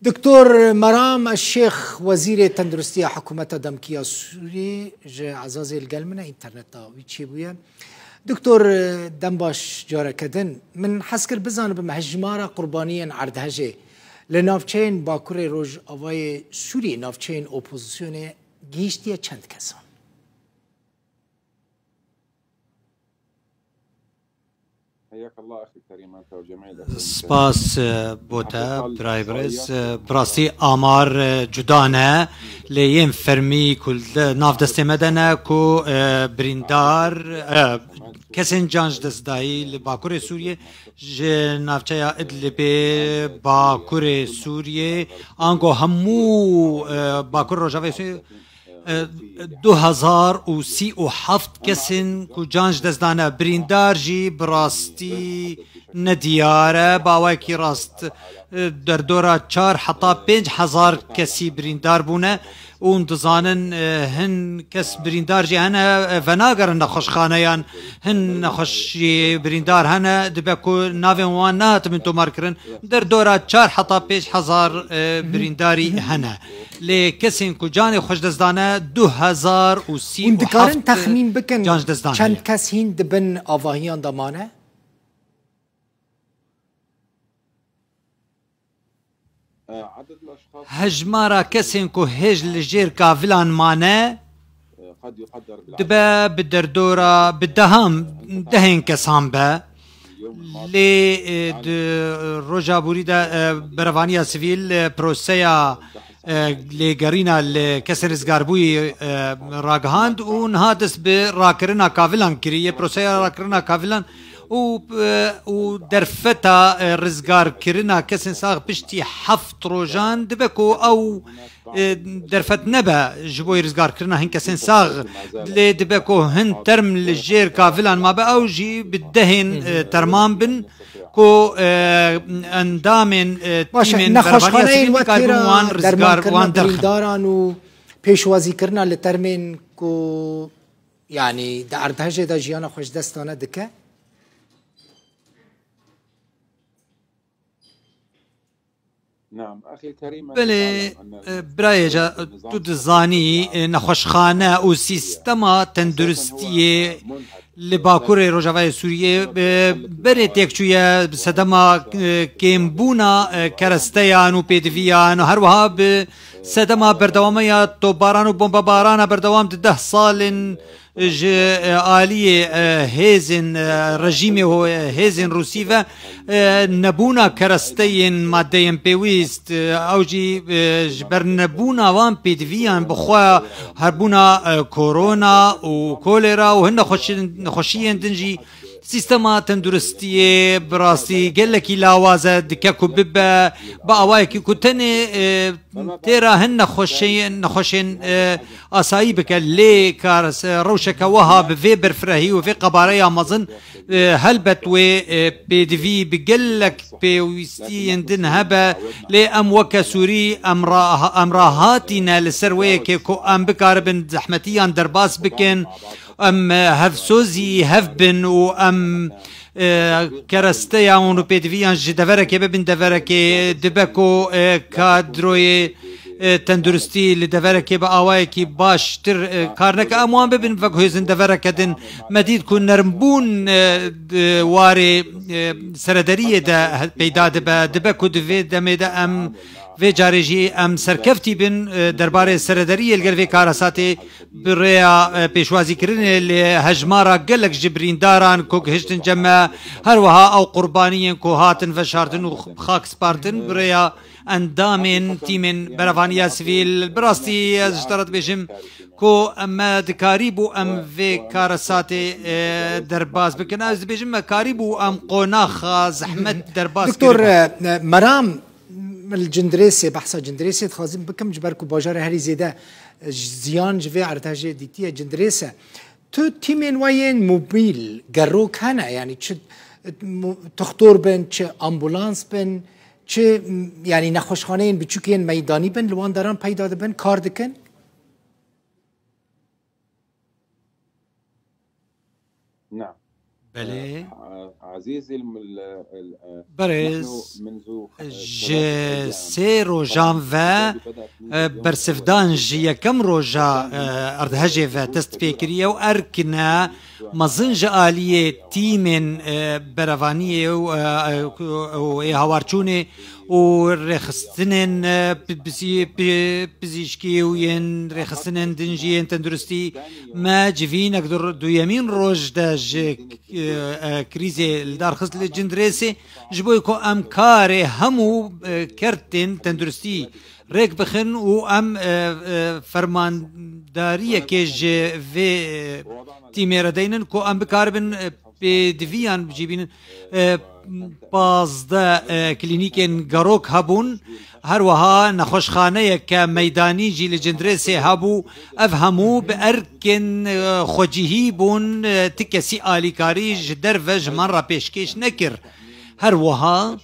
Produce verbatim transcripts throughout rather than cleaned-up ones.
Doktor Meram Şêx, Wezîrê Tenduristiya Hikûmeta Demkî ya Sûrî, ji Ezazê li gel min e, înterneta wî çêbûye. Doktor, dem baş careke din. Min hez kir bizanibim hejmara qurbaniyên erdhejê li navçeyên Bakurê Rojavayê Sûriyê, navçeyên opozisyonê, gihîştiye çend kesan? Spas, e, bo te, birayê birêz. E, bi rastî amar, e, cuda ne, lê yên fermî ku li nav destê me de ne ku, e, birîndar, e, kesên can ji dest dayî li Bakurê Sûriyê, ji navçeya Idlibê, Bakurê Sûriyê, ango hemû, e, Bakur Rojavayê Sûriyê, e, du hezar û sî û heft kesên ku can ji dest dane, birîndar jî bi rastî nediyar e, bi awayekî rast, e, derdora çar heta pênc hezar kesî birîndar bûne û hûn dizanin, e, hin kes birîndar jî hene, e, venagerin nexweşxaneyan, hin nexweşî birîndar hene, dibe ku navên wan nehatibin tomarkirin, derdora çar heta pênc hezar, e, birîndarî hene. Lê kesên ku canê xwe ji dest dane, du hezar û sî û heft Hûn dikarin texmîn bikin can ji dest dane çend ye. Kes hîn di bin avahiyan de mane? Hejmara kesên ku hêj li jêr kavilan mane, dibe bi derdora bi dehan, dehên kesan be. Lê, e, di roja borî de, e, berevaniya sivîl, e, proseya, e, lêgerîna li kesên rizgarbûyî, e, ragihand û niha dest bi rakirina kavilan kiriye. Proseya rakirina kavilan û, e, û derfeta, e, rizgarkirina kesên sax piştî heft rojan dibe ku ew, e, derfet nebe ji bo rizgarkirina hin kesên sax, lê dibe ku hin term li jêr kavilan mabe, ew jî bi dehên, e, terman bin ku, e, endamên, e, Baş e, tîmên berevaniya nexweşxaneyên sivîl wek nikaribin têra wan rizgar, dermankirina wan derxin. Birîndaran û pêşwazîkirina li termên ku, yanî di erdhejê de jiyana xwe ji dest dane dike? Belê, e, birayê ca, tu dizanî, e, nexweşxane û sîstema tenduristiyê li Bakurê Rojavayê Sûriyê, e, berê têk çûye bi sedema, e, kêmbûna, e, keresteyan û pêdiviyan û her wiha bi sedema berdewame ya topbaran û bombebarana berdewam di deh salên ji, e, aliyê, e, hêzên, e, rejîmê ho-, e, hêzên Rûsî ve, e, nebûna keresteyên maddeyên pêwîst, e, ew jî, e, ji ber nebûna wan pêdiviyan bi xwe herbûna, e, korona û kolera û hin nexweşin-, nexweşiyên din jî sîstema tenduristiyê bi rastî gelekî lawaz e, dike ku bibe bi awayekî ku tenê, e, têra hin nexweşeyên, nexweşên, e, asayî bike. Lê kar, e, rewşeke wiha bi vê berfirehî û vê qebareya mezin, e, helbet wê, e, pêdivî bi gelek pêwîstiyên din hebe, lê em weke Sûrî em ra-, em rahatî ne li ser wê yekê ku em bikaribin zehmetiyan derbas bikin, em, e, hevsozî hev bin û em, e, keresteyan û pêdiviyan ji deverekê bibin deverekê, dibe ku, e, kadroyê, e, tenduristî li deverekê bi awayekî baştir, e, kar neke, em wan bibin vek hêzên devereke din. Me dît ku nermbûn, e, di warê, e, serederiyê de he-, peyda dibe. Dibe ku di vê demê de em vê carê jî em serkeftî bin, e, derbarê serederiyê li gel vê karesatê. Bi rêya, e, pêşwazîkirinê li hejmara gelek ji birîndaran ku gihiştin cem me, her wiha ew qurbaniyên ku hatin veşartin û bi xak spartin, bi rêya endamên tîmên berevaniya sivîl, bi rastî ez ji te re dibêjim ku me dikarîbû em vê karesatê, e, derbas bikin. Ez dibêjim me karîbû em qonaxa zehmet derbas Doktor, kiribû. E, Meram, Li Cindirêsê, behsa Cindirêsê dixwazim bikim, ji ber ku bajarê herî zêde, e, ziyan ji vê erdhejê dîtiye Cindirês e. Tu tîmên we yên mobîl, gerok hene, yanî çi, e, mu-, tuxtor bin, çi ambulans bin, çi, m, yanî nexweşxaneyên biçûk yên meydanî bin, li wan deran peyda dibin, kar dikin? Belê. عزيزي الم-، ال-، ال-، Berêz, نحن منذ ji sê rojan ve, e, bersivdan ji yekem roja, e, erdhejê ve dest pê kiriye û erkine mezin ji aliyê tîmên, e, berevaniyê û, e, e, û ê hawarçûnê û rêxistinên, e, pi-, pizî-, pi-, pizîşkî û yên rêxistinên din jî yên tenduristî me civînek du-, duyemîn roj de ji, e, e, krîzê li dar xist li Cindirêsê, ji bo ku em karê hemû, e, kertên tenduristî rêk bixin û em, e, e, fermandariyekê ji vê, e, tîmê re deynin ku em bikaribin, e, pêdiviyan bijîbînin. E, pazdeh, e, klînîkên gerok hebûn. Her wiha nexweşxaneyeke meydanî jî li Cindirêsê hebû. Ev hemû bi erkên, e, xwecihî bûn. E, ti kesî alîkarî ji derve ji man re pêşkêş nekir. Her wiha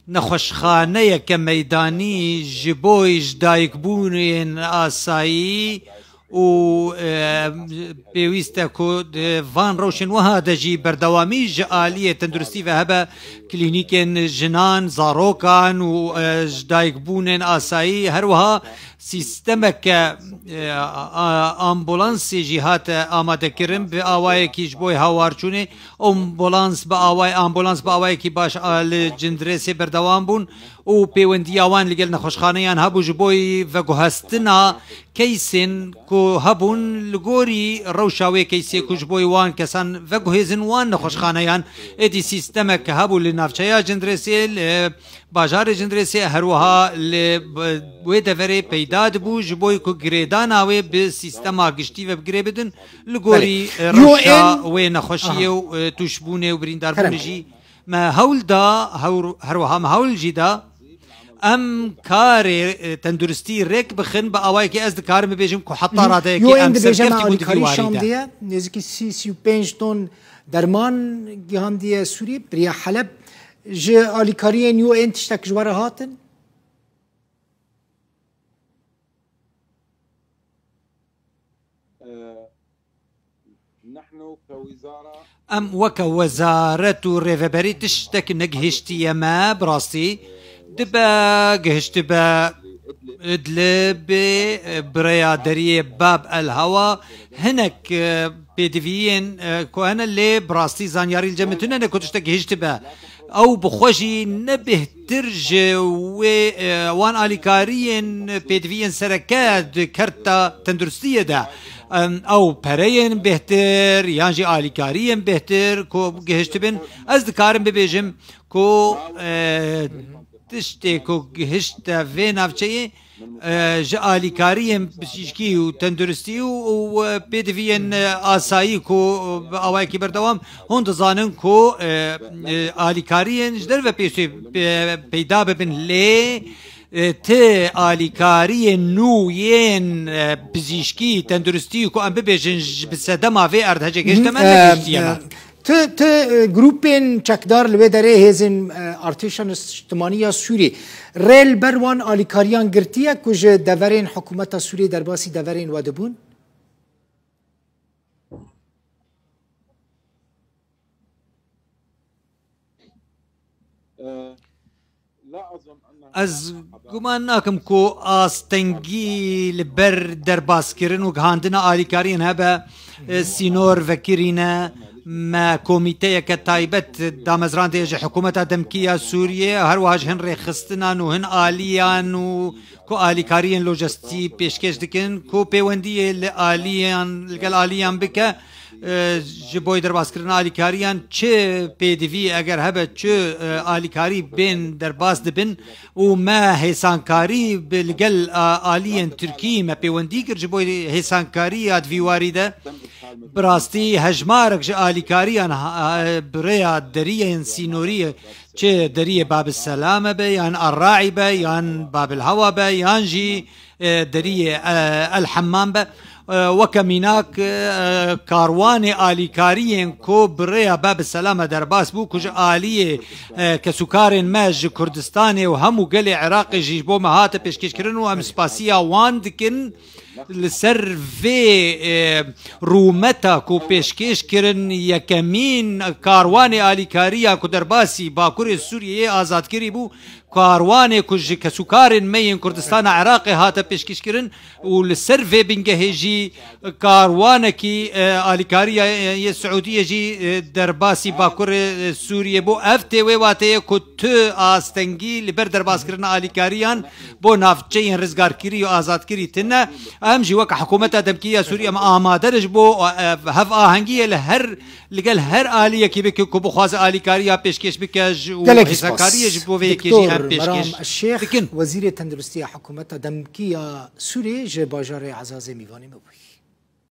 nexweşxaneyeke meydanî ji bo ji dayikbûnên asayî û, e, pêwîst e ku di van rewşên wiha de jî berdewamî ji aliyê tenduristî ve hebe, klînîkên jinan, zarokan û, e, ji dayikbûnên asayî, her wiha sîstemeke, e, a-, ambulansê jî hate amadekirin bi awayekî ji bo hawarçûnê. Ambulans bi away-, ambulans bi awayekî baş a li Cindirêsê berdewam bûn û pêwendiya wan li gel nexweşxaneyan hebû ji bo veguhestina keysên ku hebûn li gorî rewşa wê keysê ku ji bo wan kesan veguhêzin wan nexweşxaneyan. Êdî sîstemek hebû li navçeya Cindirêsê, li bajarê Cindirêsê, her wiha li b-, wê deverê peyda dibû ji bo ku girêdana wê bi sîstema giştî ve bi girê bidin. Li gorî, Belê. e, rewşa U N wê nexweşiyê Aha. û, e, tûşbûnê û birîndarbûnê Kerem. jî me hewl da, hewr-, her wiha me hewl jî da em karê, e, tenduristî rêk bixin bi awayekî ez dikarim bibêjim ku heta Hı. radeyekê U N em dibêje me serkeftî bûn di vî alîkarî warî de. şandiye, nêzîkî sî, sî û pênc ton derman gihandiye Sûriyê, biriya Heleb. Ji alîkariyên U N tiştek ji we re hatin? Em weke wezaret û rêveberî tiştek negihiştiye me, bi rastî. Dibe gihiştibe Idlibê, bi rêya deriyê Bab el Hewa, hinek, e, pêdiviyên, e, ku hene, lê bi rastî zanyarî li cem min tune ne ku tiştek gihiştibe. Ew bi xwe jî ne bêhtir ji wê, e, wan alîkariyên pêdiviyên sereke di kerta tenduristiyê de, em, ew pereyên bêhtir yan jî alîkariyên bêhtir ku gihiştibin. Ez dikarim bibêjim ku, e, tiştê ku gihişte vê navçeyê, e, ji alîkariyên psîkî û tenduristî û, û, e, pêdiviyên, e, asayî ku, e, bi awayekî berdewam hûn dizanin ku, e, e, alîkariyên ji derve pêşê, e, peyda bibin, lê, e, ti alîkariyên nû yên, e, pizîşkî, tenduristî ku em bibêjin ji bi sedema vê erdhejê gihişte me, Hı, e, negihiştiye me. e, Ti, ti, e, grûpên çekdar li wê derê hêzên, e, artêşa niştimanî ya Sûrî rê li ber wan alîkariyan girtiye ku ji deverên hikûmeta Sûriyê derbasî deverên we dibûn? Ez guman nakim ku astengî li ber derbaskirin û gihandina alîkariyên hebe, e, sînor vekirîne. Me komîteyeke taybet damezrandiye ji hikûmeta demkî ya Sûriyê, her wiha ji hin rêxistinan û hin aliyan û ku alîkariyên lojistî pêşkêş dikin, ku pêwendiyê li aliyan, li gel aliyan bike. E, ji bo derbaskirina alîkariyan çi pêdivî eger hebe çi, e, alîkarî bên derbas dibin û me hêsankarî bi, li gel, a, aliyên Tirkî me pêwendî kir ji bo hêsankarî ya di vî warî de. Bi rastî hejmarek ji alîkariyan, ha, bi rêya deriyên sînorî, çi deriyê Bab Selame be yan Arraî be yan Babil Hewa be yan jî e, deriyê, e, El Hemmam be. E, weke mînak, e, karwanê alîkariyên ku bi rêya Bab Selame derbas bû, ku ji aliyê, e, kesûkarên me ji Kurdistanê û hemû gelê Iraqê jî ji bo me hate pêşkêşkirin û em spasiya wan dikin. Li ser vê e, rûmeta ku pêşkêş kirin, yekemîn karwanê alîkariya ku derbasî Bakurê Sûriyeyê azadkirî bû, karwanê ku ji kesûkarên me yên Kurdistana Iraqê hate pêşkêşkirin û li ser vê bingehê jî karwanekî e, alîkariya yê Siûdiyê jî e, derbasî Bakurê e, Sûriyê bû. Ev tê wê wateyê ku tu astengî li ber derbaskirina alîkariyan bo navçeyên rizgarkirî û azadkirî tine. Em jî weke hikûmeta demkî ya Sûriyê em amade ne ji bo e, hevahengiyê li her li gel her aliyekî bike ku bixwaze alîkariya pêşkêş bike ji û Gelek spas. Hêzakariyê ji bo vê yekê jî em Doktor Meram pêşkêş Şêx, dikin. Wezîrê Tenduristiya Hikûmeta Demkî ya Sûriyê ji bajarê Ezazê mîvanê me bûyî.